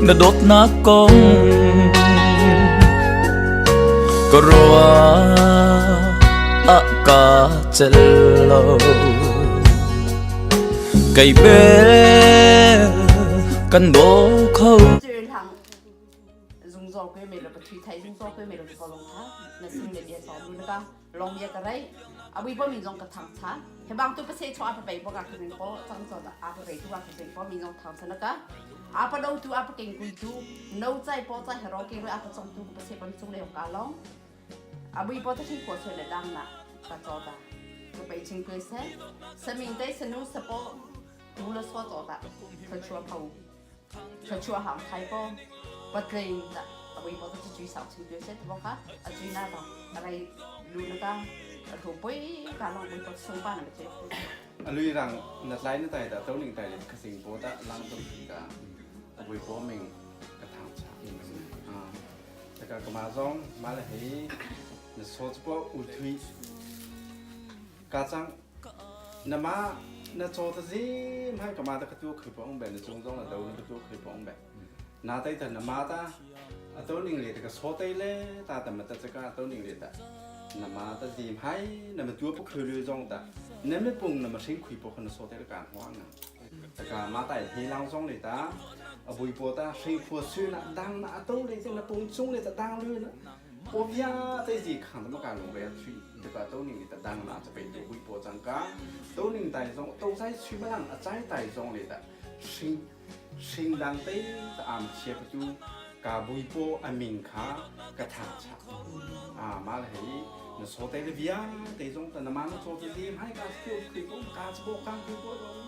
Na dawtnak kong ka ruah ah ka celh lo. Kei bel kan daw kho. Zungzal kwe me lo pathui thai zungzal kwe me lo ko long tha na sing le bia so lu na ka long bia ka rei abui bo min zong ka thang tha he bang tu pase cho apa pei bo ka khazing po chang cho da apa pei tu ka khazing po min zong thang sana ka apa do tu apa keng kui tu no chai po chai hero ke ro apa chong tu pase pon chung le ka long abui po ta thing ko se le dang na ka cho da ka pei ching kwe se saming dai sanu sapo tu la so cho da ka chua phau Thluachuah hang thai po patling ta abui po ta chui sau ching tu se bo kha a chui na ta rai lu na ta ru poi ka long bui po sung pa na che. Alui rang na tlai na tai da to ning tai le khasing po ta lang to ka abui po ming ka thang cha ta ka kama zong ma le hei na so po u thui ka chang Na mah na caw ta zim hai ka ma ta ka tu khoi pong be na cung zong na do na ka tu khoi pong be. Na tai ta na ma ta a to ning le ta ka so tai le ta ta ma ta cha ka to ning le ta na ma ta zim hai na ma tu pu khoi le zong ta na me pung na ma hring khui po na so tai ka hwa na ta ka ma tai he lang zong le ta a bui po ta hring khua su na dang na a to le na pung chung le ta dang le na Pawbia zeizi khang ta maka lung re thui te pa to ning ta dang na cha pe tu hui po chang ka to ning tai zong to zai chui malang a chai tai zong le ta hring hring dang te ta am chia pa tu ka bui po aming kha ka tha cha a ma le hei na so te le bia te zong ta na ma na so te lim hai ka skill khui po ka bo kang khui po zong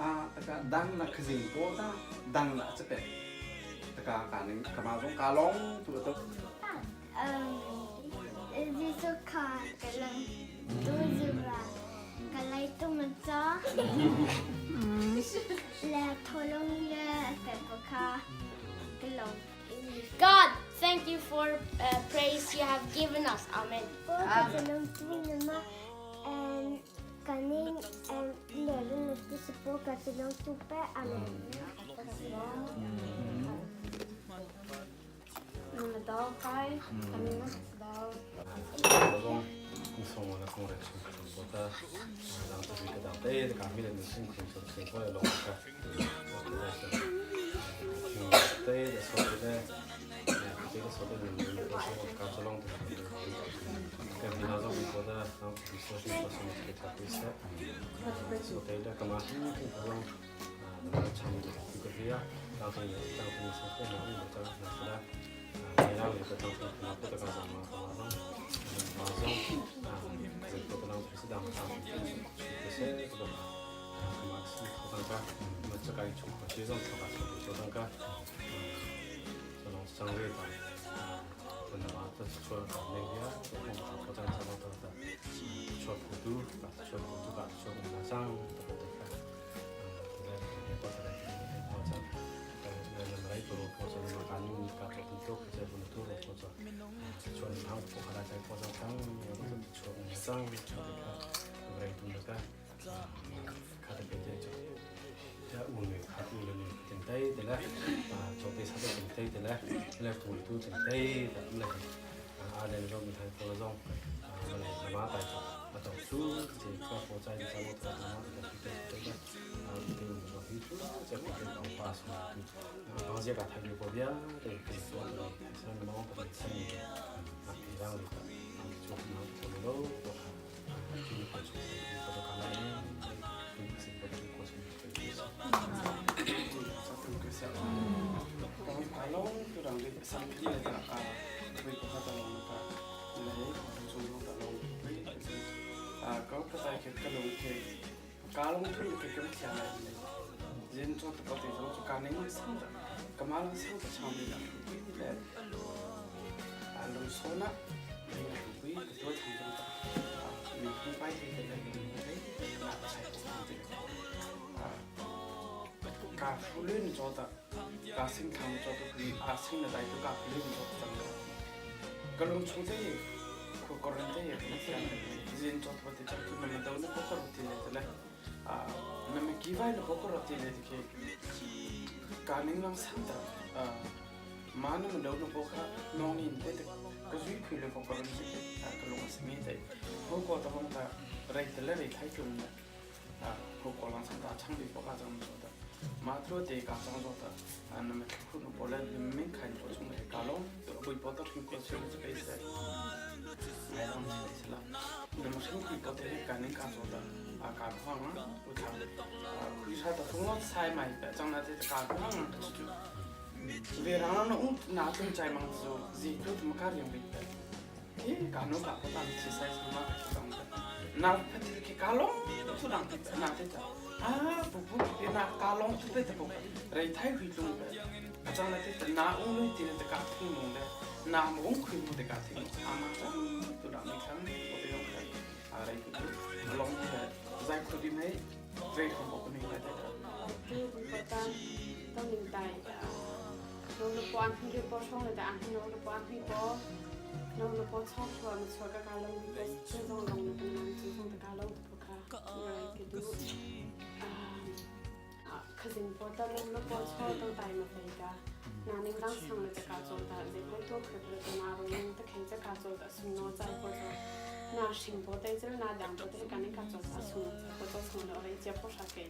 a ta ka dang na khazing po ta dang na cha pe ta ka ka ning ka ma zong ka long tu to. Jesuh kha ka lang tu zura ka lai tu ma ca le tholong le pepa kha ka long. God, thank you for praise you have given us. Amen. Kanin leren tu ka tu pe. Amen. Ka ning lang sang ta ma na ma do na po kha nong in te ka zui khui le ko ka rin te ka long se nge te ho ko ta hong ta rei te le rei thai tlung na ho ko lang sang ta chang bi po ka chang so ta ma tlo te ka chang zo ta na ma khu no po le min khain po chung le ka long bui po ta thing ko se se pe se ngai long se se la na ma thing khui ko te ka ning ka zo ta a ka khwang a u tha khui sa ta thung lo sai mai ta chang na te ka khwang a chu ve rang na u na tung chai mang zo zi tu ma ka riang bi ta ke ka no ka ko ta chi sai sa ma ka chang ta na pha ti ke ka long tu dang ti na te ta a bu bu ke na ka long tu pe ta bu rei thai hui lung pe a chang na te na u lui ti te ka thing mong de na mong khui mu te ka thing a ma chang tu dang ni chang ko te yong khai a rei tu long te zai khu di mei rei thong ko ni lai te ta Tu bu ta to ning tai no no po an hi po chong le ta an no no po an hi po no no po chong chua ma chua ka ka long bi po chu zong long na kan nan chu zong ta ka long po kha ngai ke du khazin po ta no no po cho to tai ma fei ka na ning lang sang le ta ka cho ta je ko to khe po ta na ro ning ta khen cha ka cho ta sum no chai po cho na shing po tai chel na dang po te ka ni ka cho ta sum no chai po cho sum no rei chia po sha ke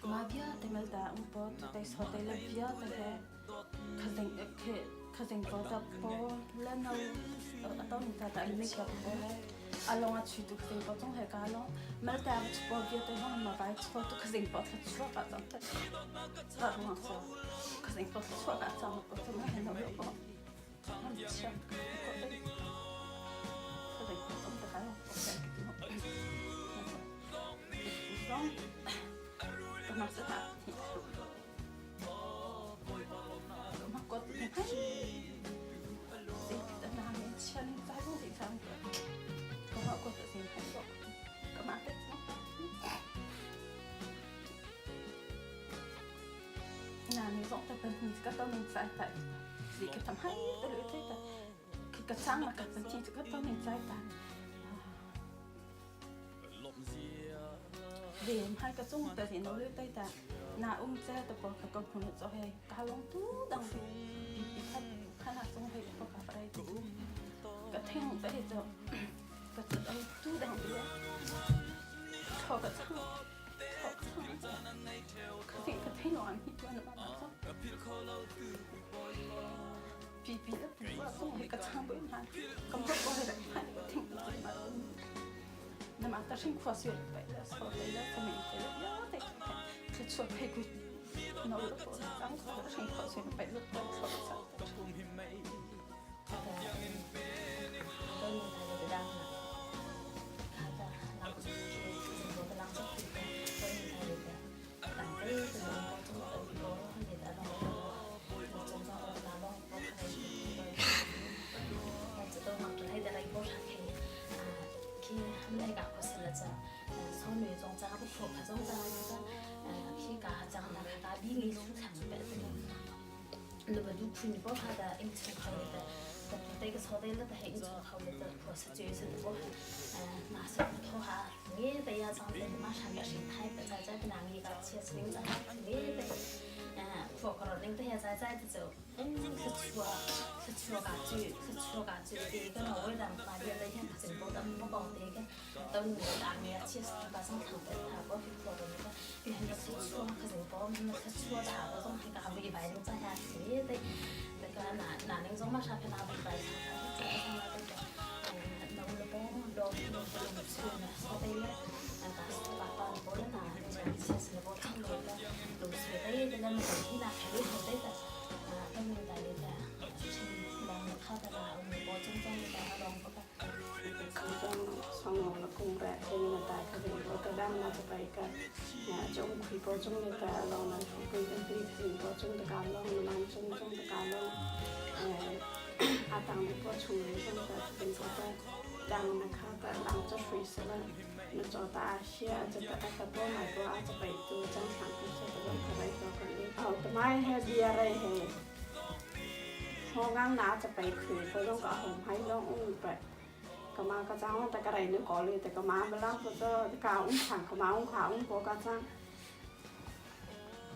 Ma vialte mel da um po tu so te le vialte he khazing khe khazing po ta po la no ato ni ta ta mi ka po he along a chu tu khazing po chong he ka long mel ta chu po vialte hong ma vai chu tu khazing po tha chu ka chang ta ta rong so khazing po chu ka chang po chu ma he no po ham cha ko te khazing po chong ta ka long po Hai ka cung ta si no le tai ta na um cha ta po ka ko phun cho he ka long tu dang pi pi khat khana cung he ko ka prai ka theng ta he cho ka chu dang tu dang pi cho ka chang cho ka chang ka theng ka theng on hi tu na ma cho pi pi la pu wa cung he ka chang bu na kam ko ko he ra ha ka theng ta ma 那么但是可惜白了，说白了，他没白了，要得，可出排骨，那我不咱可成可惜白了，不错错。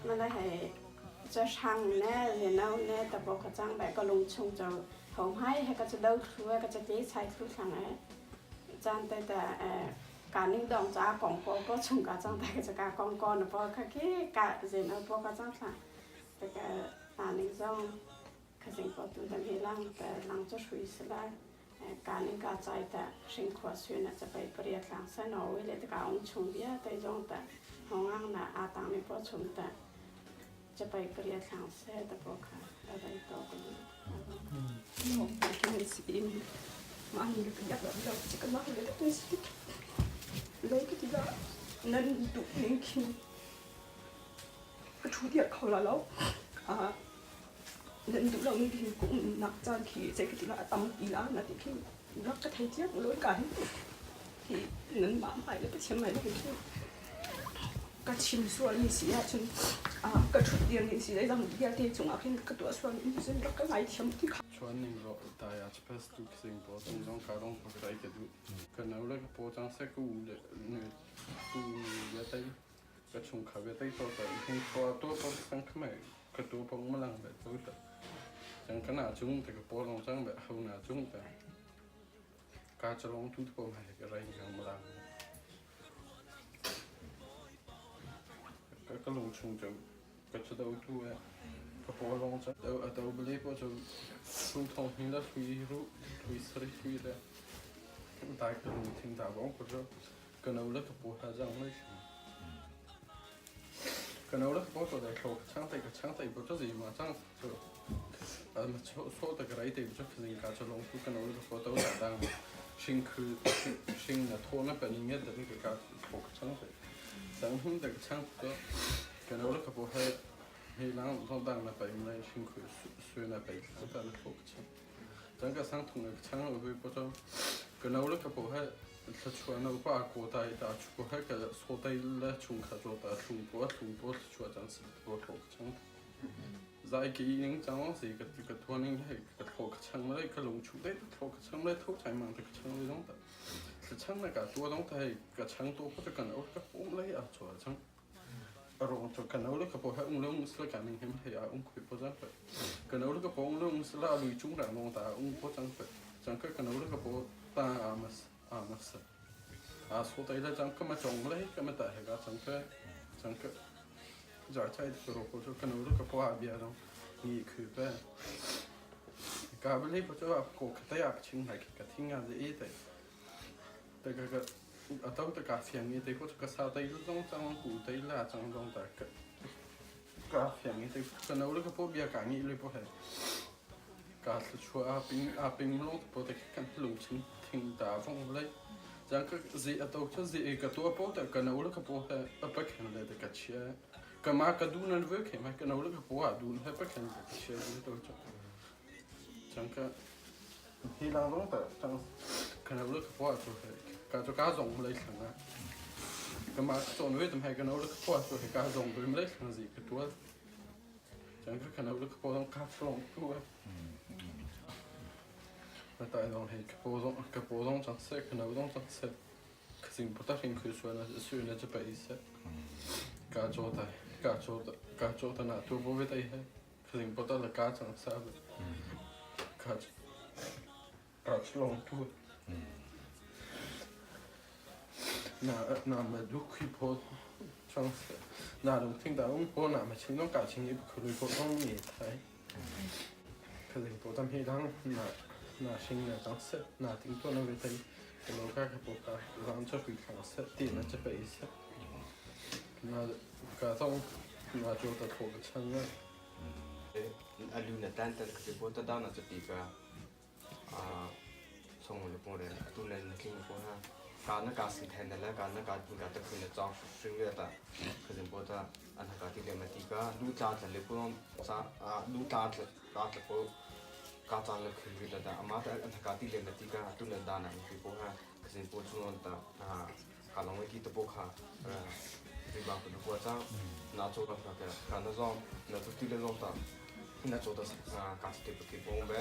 Ma la hei ca hrang ne zenau ne tapo ka cang bai ka lung chung cho hong hai he ka chu do thlu ka cha te sai thlu thlang e chan te ta ka ning dong cha kong ko po chung ka chang ta ka cha ka kong ko na po kha ki ka zenau po ka chang thla ta ka na ning zong ka sing po tu dam he lang ta lang cho shui sala ka ning ka chai ta hring khua sui na cha pai pariat lang sa no wi le ta ka ong chung bia tai zong ta hongang na a tang mi po chung ta cha pai pariat lang se ta po kha ta dai to ko ni. No, que si ma ni ka ya la chi ka ma le tu si le ka ti la nan du ning khin ka thu dia khau la lo a nan du lo ning khin cũng nak chan khi se ka ti la tam ti la na ti khin rak ka thai chiak loi ka hi hi nan ma mai le pa chiam mai le khin ka chim sual mi si ah cun ka thut dir ni si dai dang vialte cungah khin ka tuah sual mi si rak ka ngai thiam ti kha. Chuan ning ro ta ya chpes tu sing po tung zong ka rong ko dai ka du ka nau le ka po chang se ku le ne ku ya tai ka chung kha be tai to ta hing ko to to sang khmai ka tu pong ma lang be to ta chang ka na chung ta ka po long chang be hau na chung ta ka chalong tu po ma ka rai kang ma lang ka ka lung chung chu ka chu do tu e ka po long chang do a do bele po chu su thong hin la sui ru thui sri sui le ta ka lung thing ta bong ko chu ka nau le ka po ha jang le shi ka nau le ka po to dai kho chang tai ka chang tai po chu zi ma chang chu a ma chu so ta ka rai tai chu ka ka chu long tu ka nau le ka po to da dang sing khu sing na tho na pa ni nge da ni ka ka kho chang tai sang hung da ka chang to ka nau le ka po ha he lang thong dang na pa im lai sing khu su na pa ta na kho chang chang ka sang thung ka chang lo hui po chu ka nau le ka po ha tla chua na pa ko ta ta chu ko ha ka so tai la chung kha cho ta thlung po thlung po chua chang si po kho chang zai ki ning chang si ka ka thua ning he ka kho ka chang lai ka lung chu dai kho ka chang lai tho chai mang ta ka chang lai dong ta chang na ka tu dong ta he ka chang to po ka na ka pom lai a chua chang rong cho ka nau le ka po ha ung lung sla ka ning hem he a ung khui po chang pe ka nau le ka po ung lung sla lui chung ra nong ta ung po chang pe chang ka ka nau le ka po ta a mas a mas a so tai la chang ka ma chong le ka ma ta he ka chang ka chang ka za chai ko ro po cho ka nau le ka po a bia dong ni khu pe ka ba le po cho a ko ka ta ya ching hai ka thing a ze e tai ta ka ka a tau ta ka fiang i te ko ka sa tai zong chang ku tai la chang zong ta ka ka fiang i te ka nau le ka po bia ka ngi le po he ka thlu a ping a ping lo po te kan lung ching thing ta vong le chang ka zi a tau cha zi ka to po ta ka nau le ka po he a pa khen le te ka chia ka ma ka du nan ve khe ma ka nau le ka po a du he pa khen ka chia du to cha chang ka hi lang dong ta chang ka nau le ka po a chu he ka chu ka zong le thlang a ka ma chon ve tam he ka nau le ka po a chu he ka zong du le thlang zi ka tu chang ka ka nau le ka po dong ka flong tu a ma ta dong he ka po dong ka po dong chang se ka nau dong chang se ka sing po ta ring khu su na su na cha pa i se ka cho ta ka cho ta ka cho ta na tu bo ve ta i he ka sing po ta la ka chang sa ka ka chlong tu na na ma du khi po chang se na dong thing da ung po na ma ching dong ka ching i khu lui po dong ni thai ka sing po tam he dang na na sing na chang se na ting to na ve tai ka lo ka ka po ka rang cha hui khang se ti na cha pa i se na ka tong na jo ta tho ka chang na. A lu na tan tan ka po ta da na cha pi ka a song le po re tu le na king po ha ka na ka si then na la ka na ka tin ka ta khu na chang shring le ta ka jin po ta an ha ka ti le ma ti ka lu tla tla le po sa a lu tla tla ta tla po ka chang le khu ri la da ama ta an ha ka ti le ma ti ka tu le da na pi po ha ka jin po chu non ta a ka long ki ta po kha ri ba ko po cha na cho ka ka ka na zong na tu ti le zong ta na cho ta ka ti te ki po be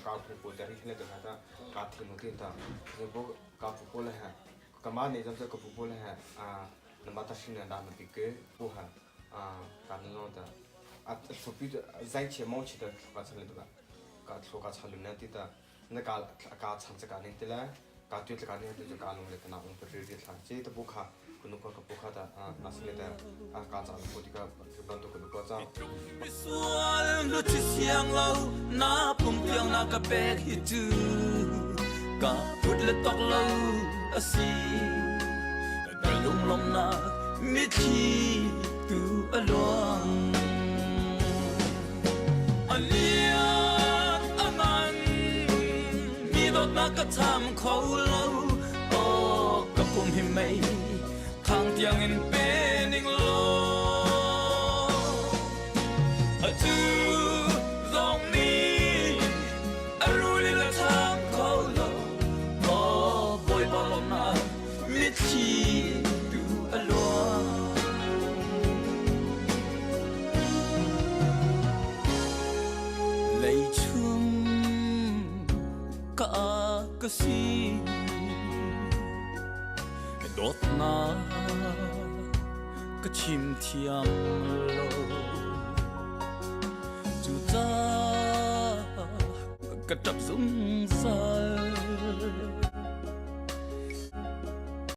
ka phu po ta ri khle ta ta ka thi mo tin ta jin po ka phu po le ha ka ma ne jam sa ka phu po le ha a na ma ta shin na da na pi ke po ha Ka nu zong ta a thlupi zai che mo chi ta thluka chan le ta ka thluka chan lu na ti ta na ka ka chang cha ka ning te la ka tu ka ning te ka lung le ta na ung pa ri ri thla che ta bu kha kunu ko ka pu kha ta na sing le ta ka cha lu ti ka ban to kunu ko cha Misual nu chi siang lo na pum tiang na ka pek hi tu ka put le tok lo asi ka lung lom na mitthli tu a luang a lian a ngan mi dawtnak ka cham kho lo oh ka pum hi mei thang tiang in pe ning law atu zong nih a rul in a cham kho lo oh bawipa lawmnak mitthli tu a luang. Leichung ka ka si dawtnak ka chim thiam lo cucaah ka ṭap zungzal.